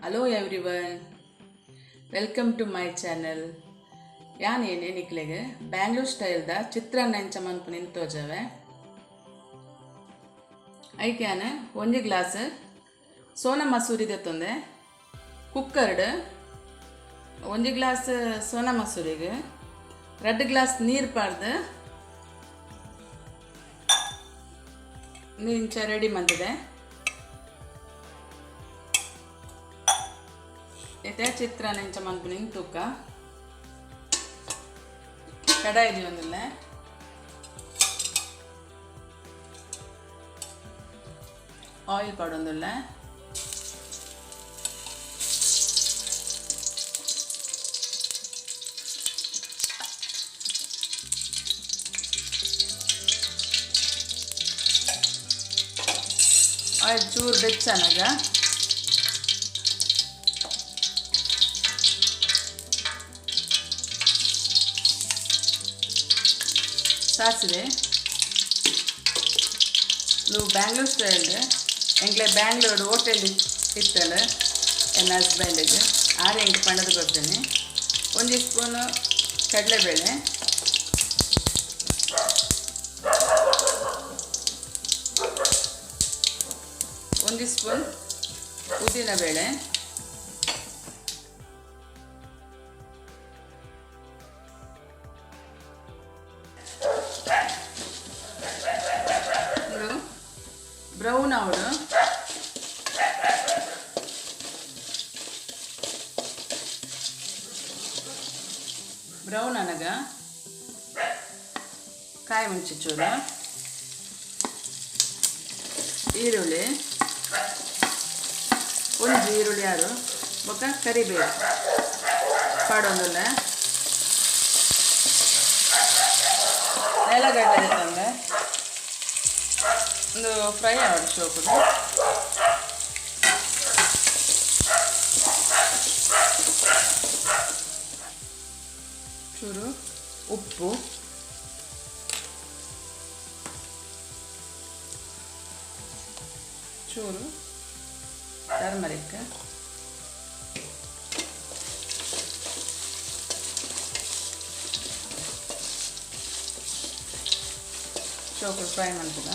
Hello everyone, welcome to my channel. ಯಾನ್ ಏನೆ ನಿಕ್ಲೆಗ್ ಬ್ಯಾಂಗ್ಳೂರ್ ಸ್ಟೈಲ್ದ ಚಿತ್ರಾನ್ನ ಎಂಚ ಮನ್ಪುನಿಂದ್ ತೋಜವೆ. ಐಕ್ ಯಾನ್ ಒಂಜಿ ಗ್ಲಾಸ್ ಸೋನಾ ಮಸೂರಿ ದೆತ್ತೊಂದೆ. ಕುಕ್ಕರ್ಡ್ ಒಂಜಿ ಗ್ಲಾಸ್ ಸೋನಾ ಮಸೂರಿಗ್ ರಡ್ಡ್ ಗ್ಲಾಸ್ ನೀರ್ ಪಾಡ್ದ್ ಇಂಚ ರೆಡಿ ಮಂತುದೆ. ಇತ್ತೆ ಚಿತ್ರಾನ್ನ ಎಂಚ ಮನ್ಪುನಿಂದ್ ತೂಕ. ಕಡಾಯಿ ದೀವೊಂದುಲ್ಲೆ. ಆಯಿಲ್ ಪಾಡೊಂದುಲ್ಲೆ. ಆಯಿಲ್ ಚೂರು ಬೆಚ್ಚ ಆನಗ ಸಾಸಿವೆ. ನೀವು ಬ್ಯಾಂಗ್ಳೂರ್ ಸ್ಟೈಲ್. ಎಂಕ್ಲೆ ಬ್ಯಾಂಗ್ಳೂರ್ ಹೋಟೆಲ್ ಇತ್ತಲ್ಲ ಎನ್ನ ಹಸ್ಬೆಂಡಿಗೆ, ಆರು ಎಂಕ್ ಪಂಡದು ಕೊರ್ತೇನೆ. ಒಂಜಿ ಸ್ಪೂನು ಕಡಲೆಬೇಳೆ, ಒಂಜಿ ಸ್ಪೂನ್ ಉದ್ದಿನಬೇಳೆ, ಉಂದು ಬ್ರೌನ್ ಆವೊಡು. ಬ್ರೌನ್ ಆನಗ ಕಾಯಿ ಮುಂಚಿ ಚೂರು, ಈರುಳ್ಳಿ, ಒಂಜಿ ಈರುಳ್ಳಿ ಆರು, ಬೊಕ್ಕ ಕರಿಬೇವು ಪಾಡೊಂದುಲ್ಲೆ. ನೆಲಗಡ್ಡೆ ದೆತ್ತೊಂದೆ. ಉಂದು ಫ್ರೈ ಆವೊಡು ಶೋಕುಡು. ಚೂರು ಉಪ್ಪು, ಚೂರು ಟರ್ಮರಿಕ್. ಶೋಕುಡು ಫ್ರೈ ಮನ್ಪುಗ.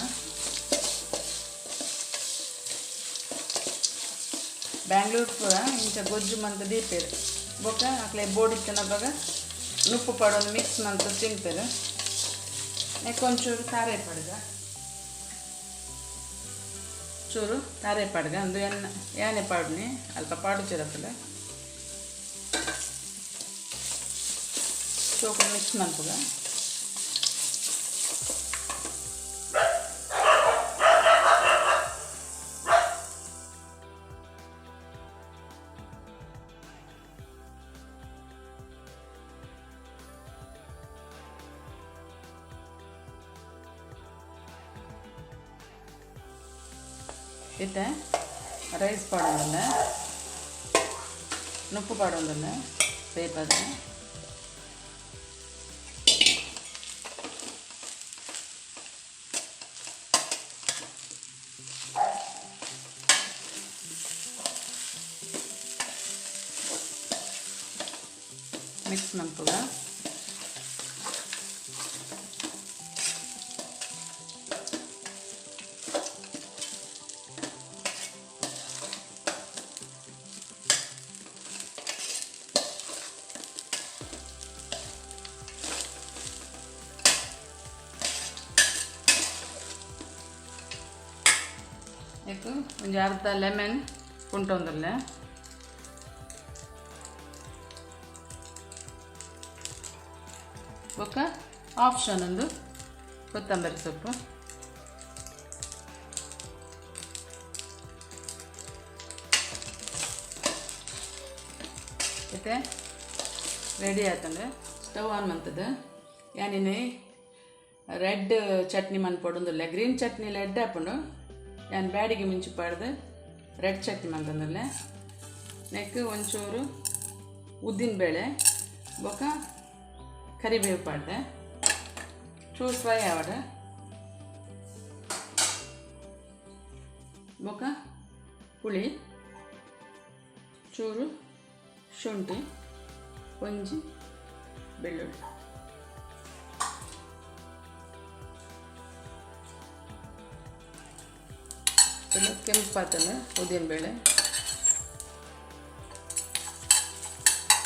ಬ್ಯಾಂಗ್ಳೂರ್ ಪೂರ ಇಂಚ ಗೊಜ್ಜು ಮಂತ್ ದೀಪೆರ್. ಬೊಕ್ಕ ಅಕ್ಲೆ ಬೋಡಿತ್ತಿನಪಗ ನುಪ್ಪು ಪಾಡೊಂದು ಮಿಕ್ಸ್ ಮಂತ್ ತಿನ್ಪೆರ್. ನೆಕ್ಕ್ ಒಂಚೂರು ತಾರೆ ಪಾಡ್ಗ, ಚೂರು ತಾರೆ ಪಾಡ್ಗ. ಅಂದು ಎನ್ನ ಯಾನೆ ಪಾಡುನಿ, ಅಲ್ಪ ಪಾಡುಜೆರ್ ಅಕುಲು. ಚೋಕು ಮಿಕ್ಸ್ ಮನ್ಪುಗ. ಇತ್ತೆ ರೈಸ್ ಪಾಡೊಂದುಲ್ಲೆ, ನುಪ್ಪು ಪಾಡೊಂದುಲ್ಲೆ ಬೇಪದ. ಮಿಕ್ಸ್ ಮನ್ಪುಗ. ನೆಕ್ಕ್ ಒಂಜಿ ಅರ್ಧ ಲೆಮನ್ ಪುಂಟೊಂದುಲ್ಲೆ. ಬೊಕ್ಕ ಆಪ್ಷನ್ ಉಂದು ಕೊತ್ತಂಬರಿ ಸೊಪ್ಪು. ಇತ್ತೆ ರೆಡಿ ಆತುಂಡು. ಸ್ಟವ್ ಆನ್ ಮಂತುದು ಯಾನ್ ಇನಿ ರೆಡ್ ಚಟ್ನಿ ಮನ್ಪೊಡುಂದುಲ್ಲೆ. ಗ್ರೀನ್ ಚಟ್ನಿ ಎಡ್ಡೆ ಆಪುಂಡು. ಯಾನ್ ಬ್ಯಾಡಿಗೆ ಮಿಂಚು ಪಾಡ್ದ್ ರೆಡ್ ಚಟ್ನಿ ಮಂತೊಂದುಲ್ಲೆ. ನೆಕ್ಕ್ ಒಂಚೂರು ಉದ್ದಿನ ಬೇಳೆ ಬೊಕ ಕರಿಬೇವು ಪಾಡ್ದೆ. ಚೂರು ಫ್ರೈ ಆವಡ್. ಬೊಕ ಪುಳಿ. ಚೂರು ಶುಂಠಿ, ಒಂಜಿ ಬೆಳ್ಳುಳ್ಳಿ. ಕೆಂಪಾತನ ಉದ್ದಿನಬೇಳೆ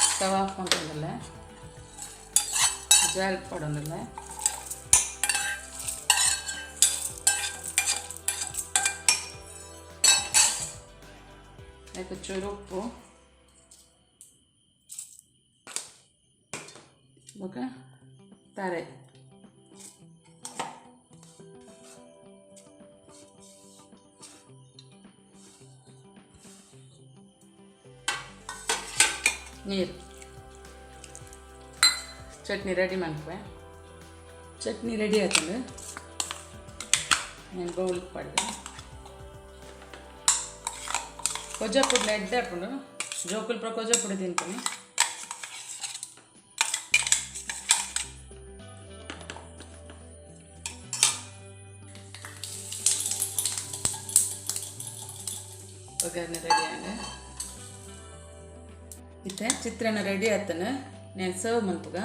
ಸ್ಟವ್ ಆಫ್ ಮಾಡ್ಕೊಂಡಲ್ಲ, ಜಾಲ್ ಪಡೊಂದಿಲ್ಲ. ಅದಕ್ಕೆ ಚೂರು ಉಪ್ಪು ಬೊಕ ತಾರೆ. ನೀರು. ಚಟ್ನಿ ರೆಡಿ ಮನ್ಪುವೆ. ಚಟ್ನಿ ರೆಡಿ ಆತಂಡು. ನಾನು ಬೌಲ್ಗೆ ಪಡ್ದೆ. ಕೊಜ್ಜಪುಡ್ಲ ಎಡ್ಡೆ ಆಪುಂಡು. ಜೋಕುಲು ಪೂರ ಕೊಜ್ಜಪುಡಿ ತಿನ್ಪುನಿ. ಒಗ್ಗರಣೆ ರೆಡಿ ಆಂಡ್. ಇತ್ತೆ ಚಿತ್ರಾನ್ನ ರೆಡಿ ಆತನ. ನಾನು ಸರ್ವ್ ಮನ್ಪುಗ.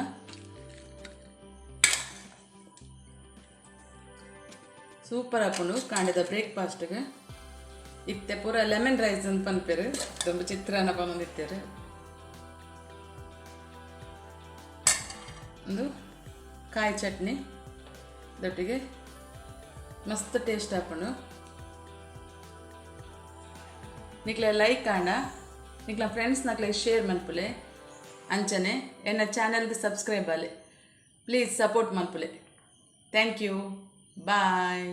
ಸೂಪರ್ ಆಪುಂಡು ಕಾಂಡೆದ ಬ್ರೇಕ್ಫಾಸ್ಟ್ಗೆ. ಇತ್ತೆ ಪೂರ ಲೆಮನ್ ರೈಸ್ ಅಂತ ಪನ್ಪೆರ್, ದೊಂಬು ಚಿತ್ರಾನ್ನ ಪನೊಂದಿತ್ತೆರ್. ಒಂದು ಕಾಯಿ ಚಟ್ನಿ ದೊಟ್ಟಿಗೆ ಮಸ್ತ್ ಟೇಸ್ಟ್ ಆಪುಂಡು. ನಿಕ್ಲೆ ಲೈಕ್ ಆಂಡ ನಿಕ್ಲ ಫ್ರೆಂಡ್ಸ್ ನಕ್ಲೆ ಶೇರ್ ಮನ್ಪುಲೆ. ಅಂಚನೆ ಎನ್ನ ಚಾನೆಲ್ಗೆ ಸಬ್ಸ್ಕ್ರೈಬ್ ಆಲೆ. ಪ್ಲೀಸ್ ಸಪೋರ್ಟ್ ಮನ್ಪುಲೆ. Thank you, bye.